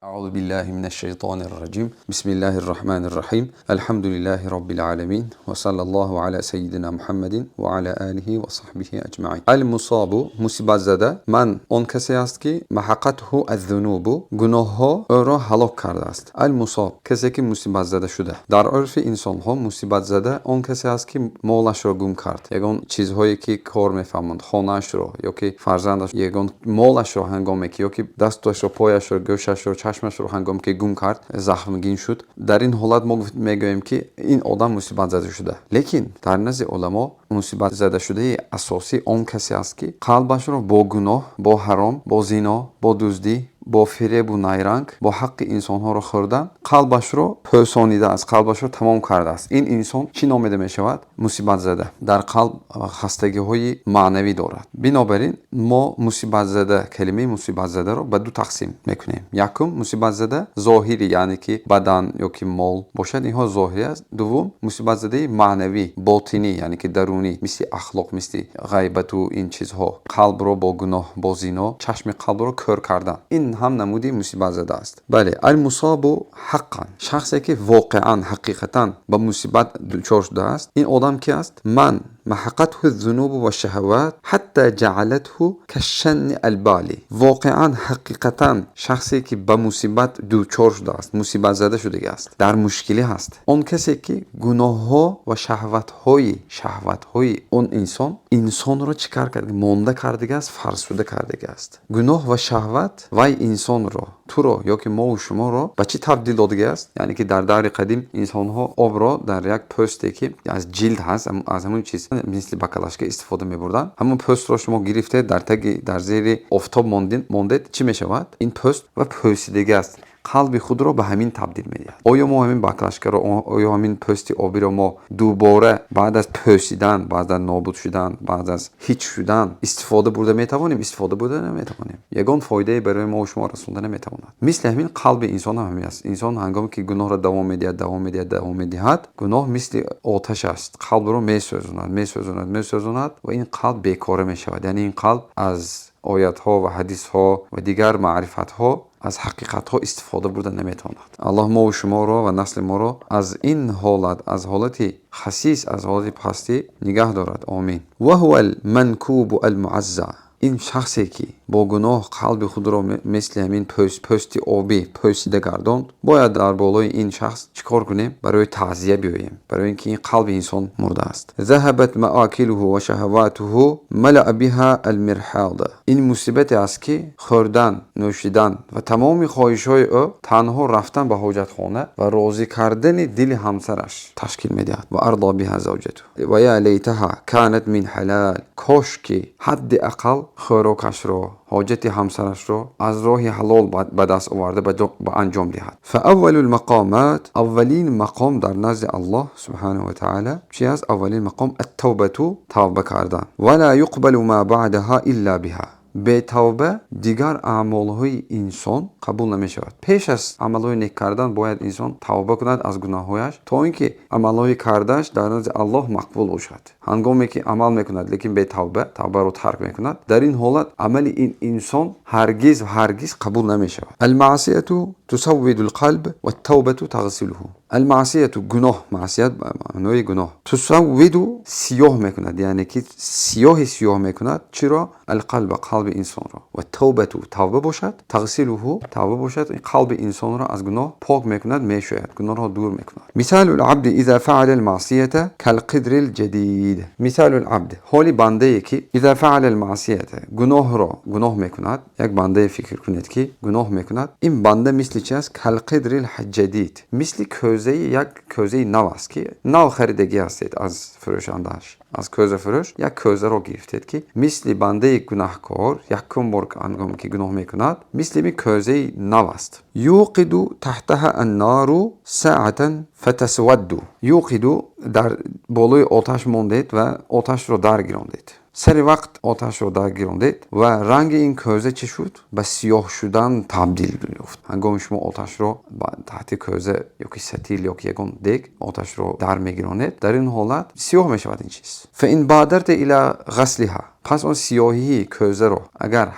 أعوذ بالله من الشيطان الرجيم. بسم الله الرحمن الرحيم. الحمد لله رب العالمين وصلى الله على سيدنا محمد وعلى آله وصحبه أجمعين. المصاب, мусибатзада, من, он касе аст, ки محقته الذنوب, гуноҳҳо ӯро ҳалок кардааст. المصاب, касе ки мусибатзада шуда. Дар урфи инсонҳо мусибатзада он касе аст, ки молашро гум кард, ягон чизҳое ки кор мефаҳманд, хонаашро ё ки фарзандаш, ягон молашро ҳангоме ки, ё ки дасташро, пояшро, гӯшашро, чашмашро ҳангоме ки гум кард, захмгин шуд, дар ин ҳолат мо мегӯем, ки ин одам мусибатзада шуда. Лекин дар назди уламо мусибатзадашудаи асосӣ он касе аст, ки қалбашро бо гуноҳ, бо ҳаром, бо зино, бо дуздӣ, бо фиребу найранг, бо ҳаққи инсонҳоро хӯрдан қалбашро пӯсонидааст, қалбашро тамом кардааст. Ин инсон чӣ номида мешавад? Мусибатзада. Дар қалб хастагиҳои маънавӣ дорад. Бинобар ин мо мусибатзада, калимаи мусибатзадаро ба ду тақсим мекунем. Якум, мусибатзада зоҳирӣ, яъне ки бадан ё ки мол бошад, инҳо зоҳирӣ аст. Дуввум, мусибатзадаи маънавӣ, ботинӣ, яъне ки дарунӣ, мисли ахлоқ, мисли ғайбату ин чизҳо, қалбро бо гуноҳ, бо зино, чашми қалбро кӯр кардан, ин ҳам намуди мусибатзада аст. Бале, المصاب حقا, шахсе ки воқеан, ҳақиқатан ба мусибат дучор шудааст, ин одам ки аст? من محقته الذنوب والشهوات حتى جعلته كالشن البالي. Воқеан, ҳақиқатан шахсе ки ба мусибат дучор шудааст, мусибатзада шудагӣ аст, дар мушкилӣ ҳаст, он касе ки гуноҳҳо ва шаҳватҳои он инсон инсонро чӣ кар кард? Монда кардагааст, фарсуда кардагааст. Гуноҳ ва шаҳват вай инсонро, туро ё ки мову шуморо ба чӣ табдил додагааст? Яъне ки дар даври қадим инсонҳо обро дар як пӯсте, ки аз ҷилд ҳаст, аз ҳамон чиз мисли баклажка истифода мебурданд. Ҳамон пӯстро шумо гирифтед, дар таги, дар зери офтоб мондед, чӣ мешавад? Ин пӯст ва пӯсидагиаст. Қалби худро ба ҳамин табдил медиҳад. Оё мо ҳамин баклажкаро, оё ҳамин пӯсти обиро мо дубора баъд аз пӯсидан, баъд аз нобуд шудан, баъд аз ҳеҷ шудан истифода бурда метавонем? Истифода бурда наметавонем, ягон фоидае барои мо шумо расонда наметавонад. Мисли ҳамин қалби инсон ҳам ҳамин аст. Инсон ҳангоме ки гуноҳро давом медиҳад, давом медиҳад, давом медиҳад, гуноҳ мисли оташ аст, қалбро месӯзонад, месӯзонад, месӯзонад ва ин қалб бекора мешавад. Яъне ин қалб аз оятҳо ва ҳадисҳо ва дигар маърифатҳо, аз ҳақиқатҳо истифода бурда наметавонад. Аллоҳ мову шуморо ва насли моро аз ин ҳолат, аз ҳолати хасис, аз ҳолати пастӣ нигаҳ дорад. Омин. وهو المنكوب المعزى. Ин шахсе ки бо гуноҳ қалби худро мисли ҳамин пӯсти обӣ пӯсида гардонд, бояд дар болои ин шахс чӣ кор кунем? Барои таъзия биёем, барои ин ки ин қалби инсон мурдааст. ذهبت مآكله وشهواته ملأ بها المرحاض. Ин мусибате аст, ки хӯрдан, нӯшидан ва тамоми хоҳишҳои ӯ танҳо рафтан ба ҳоҷатхона ва розӣ кардани дили ҳамсараш ташкил медиҳад. وأرضى بها زوجته ويا ليتها كانت من حلال. Кош ки ҳадди ақал хӯрокашро, ҳоҷати ҳамсарашро аз роҳи ҳалол ба даст оварда ба анҷом диҳад. فأول المقامات, аввалин мақом дар назди Аллоҳ سبحانه وتعالى чи аст? Аввалин мақом التوبة, тавба кардан. ولا يقبل ما بعدها إلا بها. Бетавба дигар аъмолҳои инсон қабул намешавад. Пеш аз амалҳои нек кардан бояд инсон тавба кунад аз гуноҳҳояш, то ин ки амалҳои кардааш дар назди Аллоҳ мақбул бошад. Ҳангоме ки амал мекунад, лекин бетавба, тавбаро тарк мекунад, дар ин ҳолат амали ин инсон ҳаргиз ҳаргиз қабул намешавад. المعصية تسود القلب والتوبة تغسله. المعصية, гуноҳ, маъсият маънои гуноҳ, تسود, сиёҳ мекунад, яъне ки сиёҳи сиёҳ мекунад. Чиро? القلب, қалби инсонро. والتوبة, тавба бошад, تغسله, тавба бошад, қалби инсонро аз гуноҳ пок мекунад, мешӯяд, гуноҳро дур мекунад. مثال العبد إذا فعل المعصية كالقدر الجديد. مثال العبد, ҳоли бандае ки إذا فعل المعصية, гуноҳро гуноҳ мекунад. Як бандае фикр кунед, ки гуноҳ мекунад. Ин банда мисли чи аст? كالقدر الجديد, мисли кӯзаи, як кӯзаи нав аст, ки нав харидагӣ ҳастед аз фурӯшандааш, аз кӯзафурӯш як кӯзаро гирифтед, ки мисли бандаи гунаҳкор якум бор ҳангоме ки гуноҳ мекунад, мисли ин кӯзаи нав аст. يوقد تحتها النار ساعة فتسود. يوقد, дар болои оташ мондед ва оташро даргирондед, сари вақт оташро даргирондед ва ранги ин кӯза чӣ шуд? Ба сиёҳ шудан табдил ёфт. Ҳангоми шумо оташро ба таҳти кӯза ёки сатил ёки ягон дег оташро дар мегиронед, дар ин ҳолат сиёҳ мешавад ин чиз. فإن بادرت إلى غسلها. Пас он сиёҳии кӯзаро агар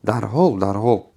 дарҳол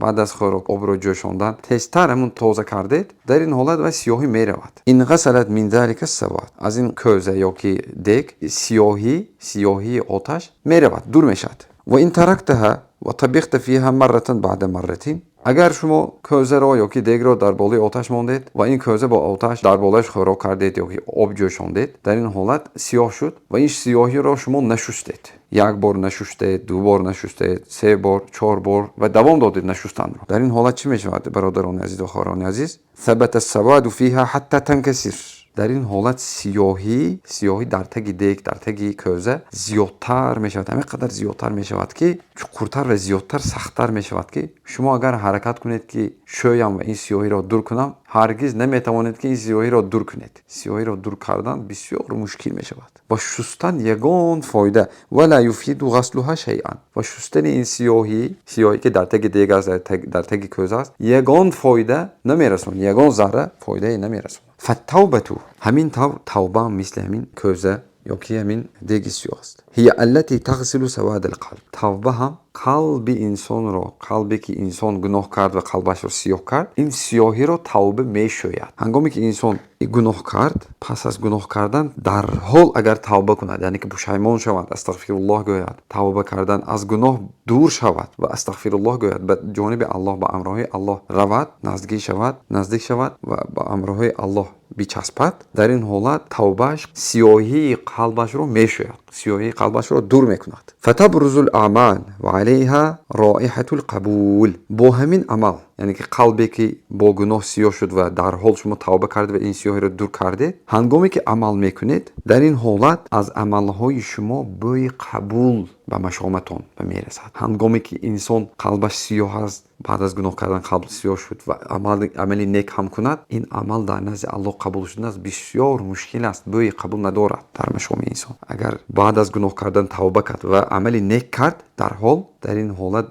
баъд аз хӯрок обро ҷӯшондан тезтар ҳамун тоза кардед, дар ин ҳолат вай сиёҳӣ меравад. انغسلت من ذلك السواد. Аз ин кӯза ё ки дег сиёҳии оташ меравад, дур мешавад. وإن تركتها وطبخت فيها مرة بعد مرة. Агар шумо кӯзаро ё ки дегро дар болои оташ мондед ва ин кӯза бо оташ дар болояш хӯрок кардед ё ки об ҷӯшондед, дар ин ҳолат сиёҳ шуд ва ин сиёҳиро шумо нашустед, як бор нашустед, ду бор нашустед, се бор, чор бор ва давом додед нашустанро, дар ин ҳолат чӣ мешавад, бародарони азиз ва хоҳарони азиз? ثبت السواد فيها حتى تنكسر. Дар ин ҳолат сиёҳӣ дар таги дег, дар таги кӯза зиёдтар мешавад, ҳамин қадар зиёдтар мешавад, ки чуқуртар ва зиёдтар, сахттар мешавад, ки шумо агар ҳаракат кунед, ки шӯям ва ин сиёҳиро дур кунам, ҳаргиз наметавонед, ки ин сиёҳиро дур кунед. Сиёҳиро дур кардан бисёр мушкил мешавад ва шустан ягон фоида. ولا يفيد غسلها شيئا. Ва шустани ин сиёҳӣ, ки дар таги дег аст, дар таги кӯза аст, ягон фоида намерасонад, ягон зарра фоидае намерасонад. فالتوبة. Ҳамин тавр тавбаам мисли ҳамин кӯза ё ки ҳамин деги сиёҳ аст. هي التي تغسل سواد القلب. Тавба ҳам қалби инсонро, қалбе ки инсон гуноҳ кард ва қалбашро сиёҳ кард, ин сиёҳиро тавба мешӯяд. Ҳангоме ки инсон гуноҳ кард, пас аз гуноҳ кардан дарҳол агар тавба кунад, яъне ки пушаймон шавад, астағфируллоҳ гӯяд, тавба кардан, аз гуноҳ дур шавад ва астағфируллоҳ гӯяд, ба ҷониби Аллоҳ, ба амрҳои Аллоҳ равад, наздик шавад ва ба амрҳои Аллоҳ бичаспад, дар ин ҳолат тавбааш сиёҳии қалбашро мешӯяд, сиёҳии қалбашро дур мекунад. فتبرز الأعمال وعليها رائحة القبول. Бо ҳамин амал, яъне ки қалбе ки бо гуноҳ сиёҳ шуд ва дарҳол шумо тавба карда ва ин сиёҳиро дур кардед, ҳангоме ки амал мекунед, дар ин ҳолат аз амалҳои шумо бӯи қабул ба машоматон мерасад. Ҳангоме ки инсон қалбаш сиёҳ аст, баъд аз гуноҳ кардан қалб сиёҳ шуд ва амали нек ҳам кунад, ин амал дар назди Аллоҳ қабул шудааст бисёр мушкил аст, бӯи қабул надорад дар машоми инсон. Агар баъд аз гуноҳ кардан тавба кард ва амали нек кард дарҳол, дар ин ҳолат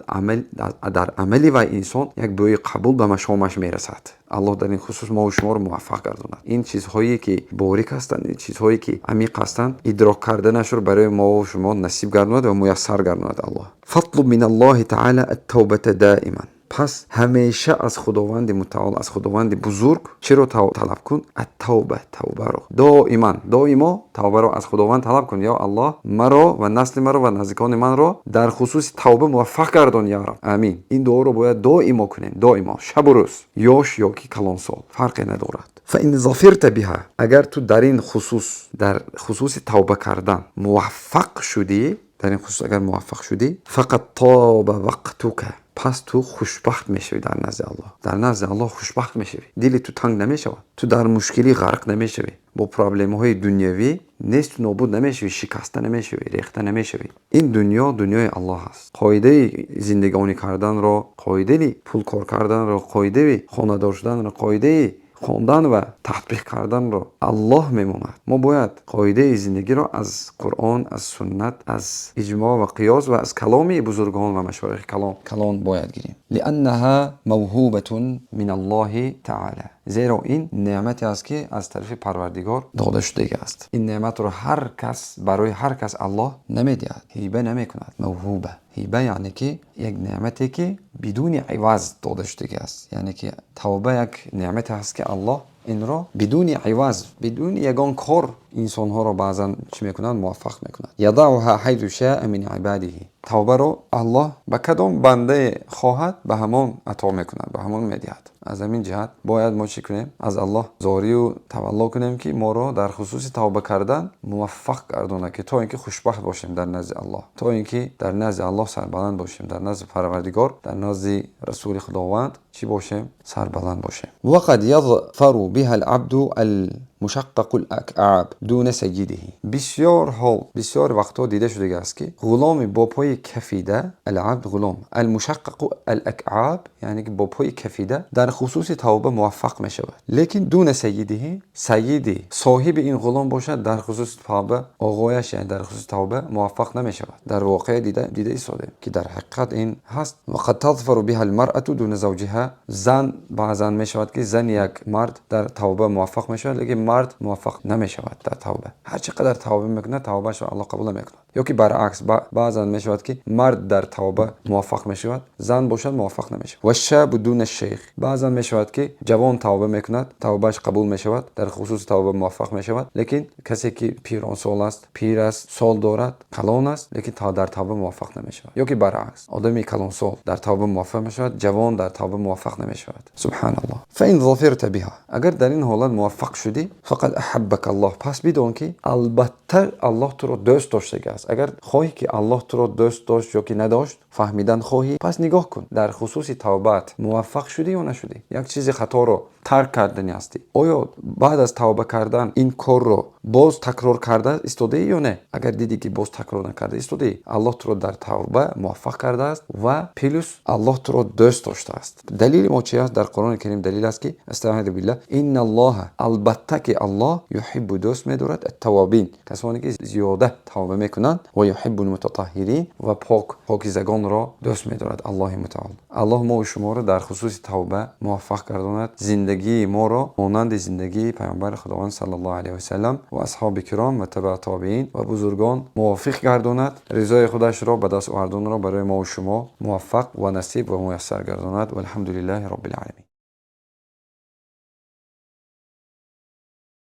дар амали вай инсон як бӯи қабул ба машомаш мерасад. Аллоҳ дар ин хусус мову шуморо муваффақ гардонад. Ин чизҳое ки борик ҳастанд, ин чизҳое ки амиқ ҳастанд, идрок карданашро барои мову шумо насиб гардонад ва муяссар гардонад Аллоҳ. فاطلب من الله تعالى التوبة دائما. Пас ҳамеша аз Худованди Мутаол, аз Худованди Бузург чиро талаб кун? التوبة, тавбаро доиман, доимо тавбаро аз Худованд талаб кун. Ё Аллоҳ, маро ва насли маро ва наздикони манро дар хусуси тавба муваффақ гардон, я Раб, амин. Ин дуоро бояд доимо кунем, доимо, шабу рӯз, ёш ё ки калонсол фарқе надорад. فإن ظفرت بها. Агар ту дар ин хусус, дар хусуси тавба кардан муваффақ шудӣ, дар ин хусус агар муваффақ шудӣ, فقد طاب وقتك. Пас ту хушбахт мешавӣ дар назди Аллоҳ, дар назди Аллоҳ хушбахт мешавӣ, дили ту танг намешавад, ту дар мушкилӣ ғарқ намешавӣ, бо проблемаҳои дунявӣ несту нобуд намешавӣ, шикаста намешавӣ, рехта намешавӣ. Ин дунё дунёи Аллоҳ аст. Қоидаи зиндагонӣ карданро, қоидаи пул кор карданро, қоидаи хонадор шуданро, қоидаи хондан ва татбиқ карданро Аллоҳ мемонад. Мо бояд қоидаи зиндагиро аз Қуръон, аз суннат, аз иҷмоъ ва қиёс ва аз каломи бузургон ва машоихи калон бояд гирем. لأنها موهوبة من الله تعالى. Зеро ин неъмате аст, ки аз тарафи Парвардигор дода шудагӣ аст. Ин неъматро ҳар кас, барои ҳар кас Аллоҳ намедиҳад, ҳиба намекунад. موهوبة, ҳиба, яъне ки як неъмате, ки бидуни иваз дода шудагӣ аст. Яъне ки тавба як неъмате аст, ки Аллоҳ инро бидуни иваз, бидуни ягон кор инсонҳоро баъзан чӣ мекунад? Муваффақ мекунад. يضعها حيث شاء من عباده. Тавбаро Аллоҳ ба кадом бандае хоҳад, ба ҳамон ато мекунад, ба ҳамон медиҳад. Аз ҳамин ҷиҳат бояд мо чӣ кунем? Аз Аллоҳ зорию тавалло кунем, ки моро дар хусуси тавба кардан муваффақ гардонад, ки то ин ки хушбахт бошем дар назди Аллоҳ, то ин ки дар назди Аллоҳ сарбаланд бошем, дар назди Парвардигор, дар назди Расули Худованд чӣ бошем? Сарбаланд бошем. وقد يظفر بها العبد المشقق الأكعاب دون سيده. Бисёр ҳол, бисёр вақтҳо дида шудага аст, ки ғуломи бо пои кафида, العبد ғулом, المشقق الأكعاب, яъне ки бо пои кафида, дар хусуси тавба муваффақ мешавад, лекин دون سيده, сайиди, соҳиби ин ғулом бошад, дар хусуси тавба, оғояш, яъне дар хусуси тавба муваффақ намешавад. Дар воқеа дида истодем, ки дар ҳақиқат ин ҳаст. وقد تظفر بها المرأة دون زوجها. Зан баъзан мешавад, ки зани як мард дар тавба муваффақ мешавад, лекин Мард муваффақ намешавад дар тавба, ҳар чӣ қадар тавба мекунад, тавбаашро Аллоҳ қабул намекунад. Ё ки баръакс, баъзан мешавад, ки мард дар тавба муваффақ мешавад, зан бошад, муваффақ намешавад. والشاب دون الشيخ. Баъзан мешавад, ки ҷавон тавба мекунад, тавбааш қабул мешавад, дар хусуси тавба муваффақ мешавад, лекин касе ки пиронсол аст, пир аст, сол дорад, калон аст, лекин дар тавба муваффақ намешавад. Ё ки баръакс, одами калонсол дар тавба муваффақ мешавад, ҷавон дар тавба муваффақ намешавад. Субҳаналлоҳ. فإن ظفرت بها. Агар дар ин ҳолат муваффақ шудӣ, فقد أحبك الله. Пас бидон, ки албатта Аллоҳ туро дӯст доштагиаст. Агар хоҳӣ, ки Аллоҳ туро дӯст дошт ё ки надошт, фаҳмидан хоҳӣ, пас нигоҳ кун, дар хусуси тавбаат муваффақ шудӣ ё нашудӣ. Як чизи хаторо тарк кардани ҳастӣ, оё баъд аз тавба кардан ин корро боз такрор карда истодаӣ ё не? Агар дидӣ, ки боз такрор накарда истодаӣ, Аллоҳ туро дар тавба муваффақ кардааст ва плюс Аллоҳ туро дӯст доштааст. Далели мо чи аст? Дар Қуръони Карим далил аст, ки أستعيذ بالله: إن الله, албатта ки Аллоҳ, يحب, дӯст медорад, التوابين, касоне ки зиёда тавба мекунанд, ويحب المتطهرين, ва пок, покизагонро дӯст медорад Аллоҳи мутаол. Аллоҳ мо шуморо дар хусуси тавба муваффақ гардонад, зиндагии моро монанди зиндагии Паёмбари Худованд صلى الله عليه وسلم ва асҳоби киром ва табаъ тобеин ва бузургон мувофиқ гардонад, ризои худашро ба даст оварданро барои мо шумо муваффақ ва насиб ва муяссар гардонад. والحمد لله رب العالمين.